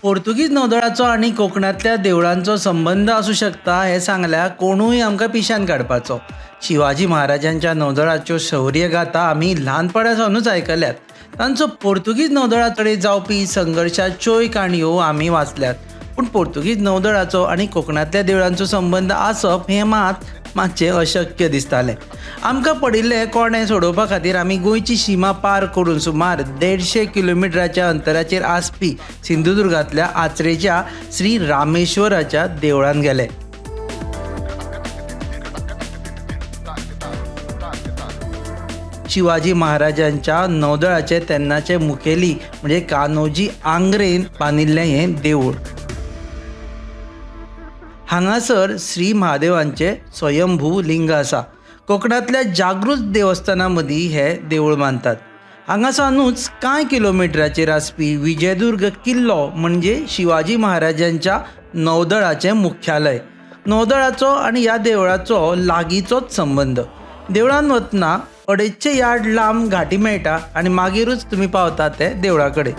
पोर्तुगीज नौदळाचो आनी कोंकणांतल्या देवळांचो संबंद आसूं शकता हें सांगल्यार कोणूय आमकां पिश्यान काडपाचो. शिवाजी महाराजांच्या नौदळाच्यो शौर्यगाथा आमी ल्हानपणा सावनूच आयकल्यात. तांचो पोर्तुगीज नौदळा कडेन जावपी संघर्शाच्योय काणयो आमी वाचल्यात. पूण पोर्तुगीज नौदळाचो आनी कोंकणांतल्या देवळांचो संबंद आसप हें मात मातशें अशक्य दिसतालें. आमकां पडिल्लें कोणें सोडोवपा खातीर आमी गोंयची शिमा पार करून सुमार 150 किलोमिटराच्या अंतराचेर आसपी सिंधुदुर्गांतल्या आचरेच्या श्री रामेश्वराच्या देवळांत गेले. शिवाजी महाराजांच्या नौदळाचे तेन्नाचे मुखेली म्हणजे कान्होजी आंग्रेन बांदिल्लें हें देवूळ. हांगासर श्री महादेवांचें स्वयंभू लिंग आसा. कोंकणांतल्या जागृत देवस्थानां मदीं हें देवूळ मानतात. हांगासानूच कांय किलोमिटराचेर आसपी विजयदुर्ग किल्लो म्हणजे शिवाजी महाराजांच्या नौदळाचें मुख्यालय. नौदळाचो आनी ह्या देवळाचो लागींचोच संबंद. देवळान वतना 250 यार्ड लांब घाटी मेळटा आनी मागीरूच तुमी पावता ते देवळा कडेन.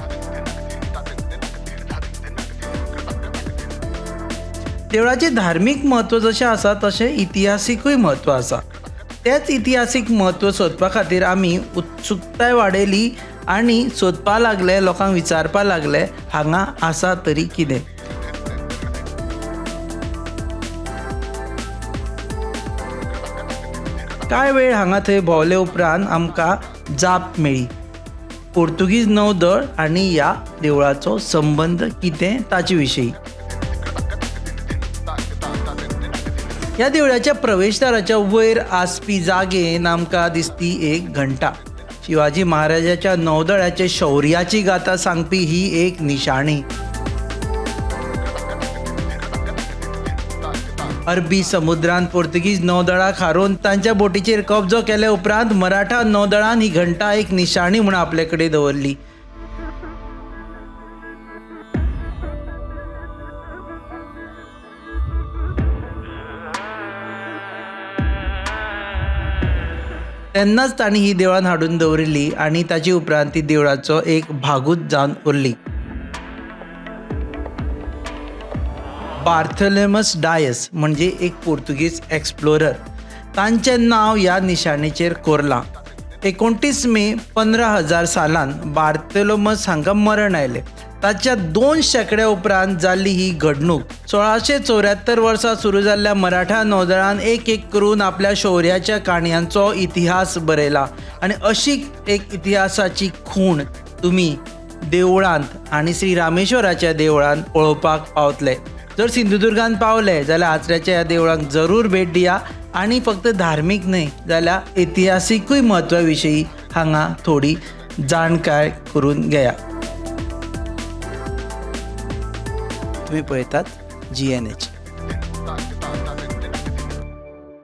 देवळाचें धार्मीक म्हत्व जशें आसा तशें इतिहासीकूय म्हत्व आसा. तेंच इतिहासीक म्हत्व सोदपा खातीर आमी उत्सुकताय वाडयली आनी सोदपा लागले, लोकांक विचारपा लागले हांगा आसा तरी कितें. कांय वेळ हांगा थंय भोंवले उपरांत आमकां जाप मेळ्ळी, पोर्तुगीज नौदळ आनी ह्या देवळाचो संबंद कितें ताचे विशीं. ह्या देवळाच्या प्रवेशदाराच्या वयर आसपी जागेन आमकां दिसती एक घंटा. शिवाजी महाराजाच्या नौदळाचे शौर्याची गाथा सांगपी ही एक निशाणी. अरबी समुद्रांत पोर्तुगीज नौदळाक हारोवन तांच्या बोटीचेर कब्जो केले उपरांत मराठा नौदळान ही घंटा एक निशाणी म्हूण आपले कडेन दवरली. तेन्नाच तांणी ही देवळान हाडून दवरिल्ली आनी ताचे उपरांत ती देवळाचो एक भागूच जावन उरली. बार्थोलोमस डायस म्हणजे एक पोर्तुगीज एक्सप्लोरर. तांचें नांव ह्या निशाणीचेर कोरलां. 29 मे 15,000 सालान बार्थोलोमस हांकां मरण आयलें. ताच्या 2 शेंकड्या उपरांत जाल्ली ही घडणूक. 1674 वर्सा सुरू जाल्ल्या मराठा नौदळान एक एक करून आपल्या शौर्याच्या काणयांचो इतिहास बरयला आनी अशी एक इतिहासाची खूण तुमी देवळांत आनी श्री रामेश्वराच्या देवळांत पळोवपाक पावतले. जर सिंधुदुर्गान पावले जाल्यार आचऱ्याच्या ह्या देवळांक जरूर भेट दिया आनी फक्त धार्मीक न्हय जाल्यार इतिहासीकूय म्हत्वा विशीं हांगा थोडी जाणकाय करून घेया. तुम्ही पळयतात GNH.